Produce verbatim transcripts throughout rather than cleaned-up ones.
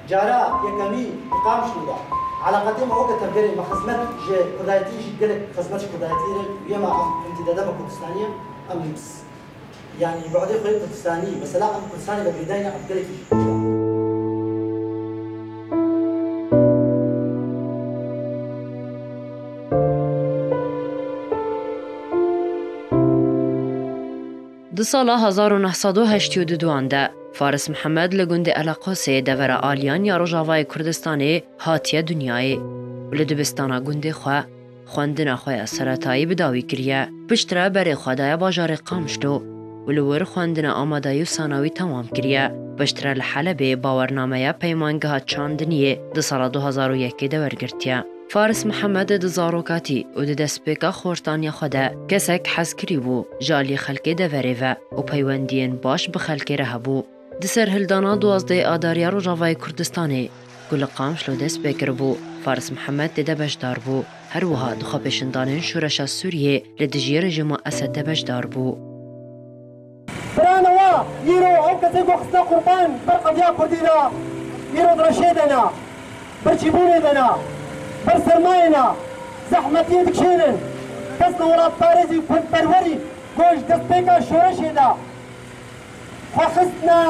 Cara yekemî di Qamişlo de eleqetê me weke tevgerê me xizmet ji kurdayetî jî gelek xizmet ji kurdayetî re û yema em hemtî dedeme Kurdistanî ye, em yanî li bu'dê xwe yê Kurdistanî, mesela em Kurdistanê ve girêdayî ne, em gelekî jî. Di sala hezar û neh sed û heştê û du de, Faris Mihemed li gundê Eleqosê devera Aliyan ya Rojavayê Kurdistanê hatiye dinyayê û li dibistana gundê xwe xwendina xwe ya seretayî bi dawî kiriye. Piştre berê xwe daye bajarê Qamişlo û li wir xwendina amadayî û sanawî temam kiriye. Piştre li Helebê bawernameya Peymangeha Çandiniyê di sala du hezar û yekê de wergirtiye. Faris Mihemed di zarokatî û di destpêka xortaniya xwe de kesek hezkirî bû, ji aliyê xelkê deverê ve û peywendiyên baş bi xelkê re hebû. Di serhildana duwazdehê Adariya Rojavayê Kurdistanê, ku li Qamişlo dest pê kiribû, Faris Mihemed tê de beşdar bû. Her wiha di xwepêşandanên şoreşa Sûriyê li dijî rejîma Esed de beşdar bû. Birana wa, îro ew kesê ku xistine qurban ber qediya Kurdî de, îro di reşê de ne, birçîbûnê de ne, ber sermayê ne, zehmetiyê dikişênin. Kes li welatparêzî kurdperwerî ku ji destpêka şoreşê de xwe xistine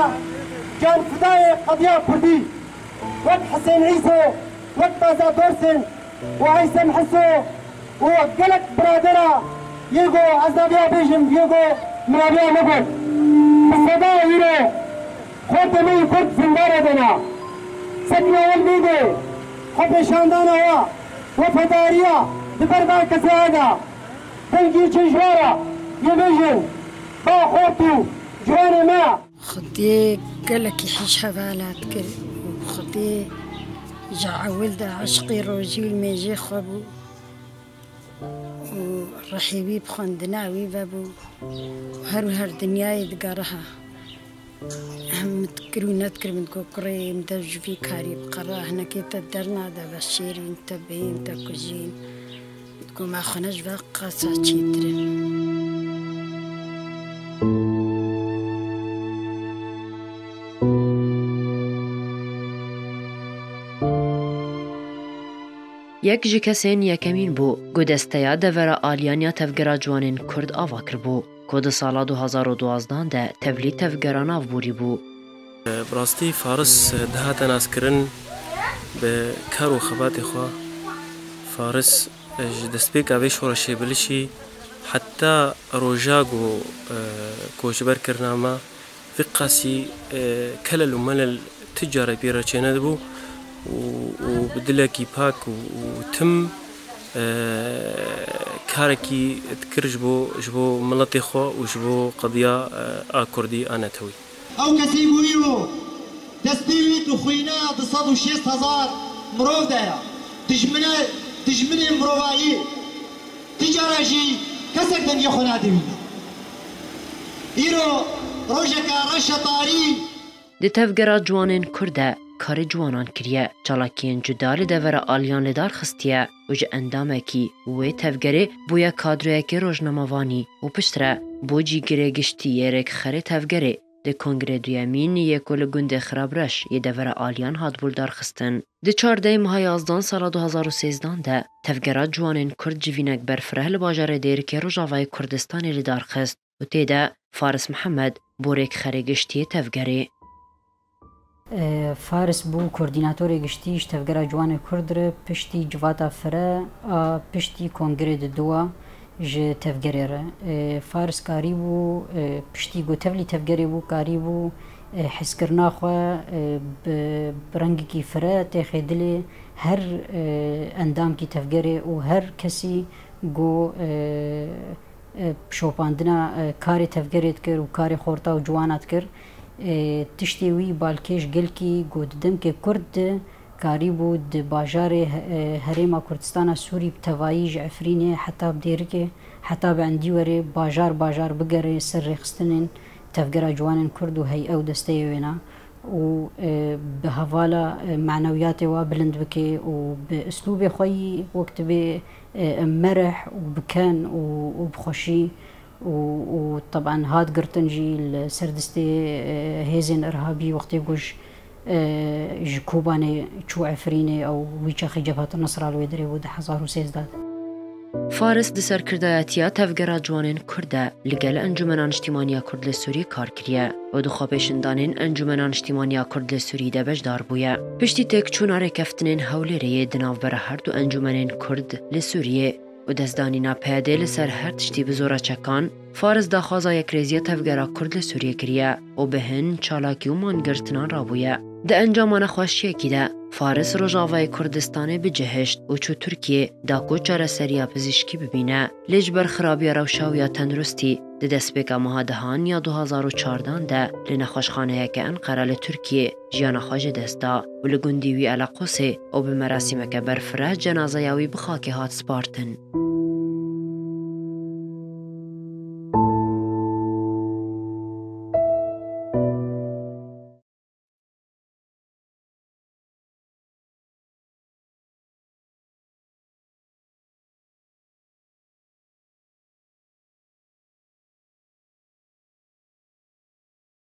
canfidayê qediya Kurdî, wek Hisên Îso, wek Baza Dorsên û Eysem Hiso û gelek biradera yê ku ez naviya bêjim, yê ku min naviya negot. Bi seda îro xortê me yî Kurd zindana de ne. Sekna wan bêdê, xwepêşandana wa, wefadariya di ber van kesê de. Dengî çi ji we re yê bêjin, ba xort û ciwanê me. Xwedê gelekî hîş hevala dikir û Xwedê ji ewil de eşqî rojî û mêjê xwe bû û rihî wî bi xwendina wî ve bû û her û her dinyayê digeriha. Em dikir û nedikir, min digot, kurê min, dev ji vî karî biqere, hinekê te dernade, ve şêrîn, te bihîn, te kujîn. Digot, me xwe ne ji ve qasa çêtir in. Yek ji kesên yekemîn bû ku desteya devera Aliyan ya Tevgera Ciwanên Kurd ava kiribû, ku di sala du hezar û duwazdeh de tevlî tevgera navborî bû. Bi rastî Faris dihate naskirin bi kar û xebatê xwe. Faris ji destpêka vê şoreşê bilişî heta roja ku, e, koçber kirina me, vê qasî, e, kelel û melel ti care pê re çênedibû û, û bi dilekî pak û, û tim, e, karekî dikir ji bo, ji bo miletê xwe û ji bo qediya, e, a Kurdî a netewî. Ew kesê ku îro destê wî di xwîna du sed û şêst hezar mirov de ye, dijmine, dijminê mirovayî, ti cara jî kesek dengê xwe nade wî. Îro rojeke reş e tarî. Di Tevgera Ciwanên Kurd de karê ciwanan kiriye, çalakiyên cuda li devera Aliyan li dar xistiye û ji endamekî wê tevgerê bûye kadroyekê rojnamevanî û piştre bû cîgirê giştî yê rêkxerê tevgerê. Di kongrê duyemîn yê ku li gundê Xirabreş yê devera Aliyan hatbû lidarxistin. Di çardehê meha yazdan sala du hezar û sêzdan de Tevgera Ciwanên Kurd civînek berfireh li bajarê Dêrikê Rojavayê Kurdistanê li dar xist û tê de Faris Mihemed bû rêkxerê giştî yê tevgerê. E, Faris bû koordînatorê giştî ji Tevgera Ciwanê Kurd re piştî civata fire a piştî kongrê di dua ji tevgerê re. E, Faris karîbû, e, piştî ku tevlî tevgerê bû, karîbû, e, hezkirina xwe, e, bi, bi rengekî fire têxê dilê her, e, endamkî tevgerê û her kesî ku, e, e, şopandina, e, karê tevgerê dikir û karê xorta û ciwana dikir. E, tiştê wî balkêş gelkî ku di demkê kurt de karîbû di bajarê he-, e, Herêma Kurdistana Sûrî bi tevayî ji Efrînê heta bi Dêrikê, heta bi Endîwerê bajar bajar bigere ser rêxistinên Tevgera Ciwanên Kurd û hey'e û desteyê wêna. û, e, bi hevala, e, manewiyatê wa bilind bike û bi uslûbê xwe yî wek dibê, e, merih û bi ken û, û bi xweşî û, û teben hat girtin jî li ser destê, e, hêzên irhabî wextê ku ji, e, ji Kobanê çû Efrînê, ew wî çaxê Cebhet Nusra li wê derê bû, du hezar û sêzdeh de. Faris di serkirdayetiya Tevgera Ciwanên Kurd de li gel Encûmena Niştîmaniya Kurd li Sûriyê kar kiriye û di xwepêşandanên Encûmena Niştîmaniya Kurd li Sûriyê de beşdar bûye. Piştî têkçûna rêkeftinên Hewlêrê yê di navbera her du encûmenên Kurd li Sûriyê û destdanîna P Y D'ê li ser her tiştî bi zora çekan, Faris daxwaza yekrêziya tevgera Kurd li Sûriyê kiriye û bi hin çalakî û mangirtinan rabûye. Di encama nexweşiyekî de Faris Rojavayê Kurdistanê bicihişt û çû Tirkiyê da ku çareseriya pizîşkî bibîne. Lê ji ber xirabiya rewşa wî ya tenduristî di destpêka meha dehan ya du hazar û çardan de li nexweşxaneyeke Enqera li Tirkiyê jiyana xwe ji dest da û li gundî wî Elaqosê û bi merasîmeke berfireh cenazeya wî bi xakê hat spartin.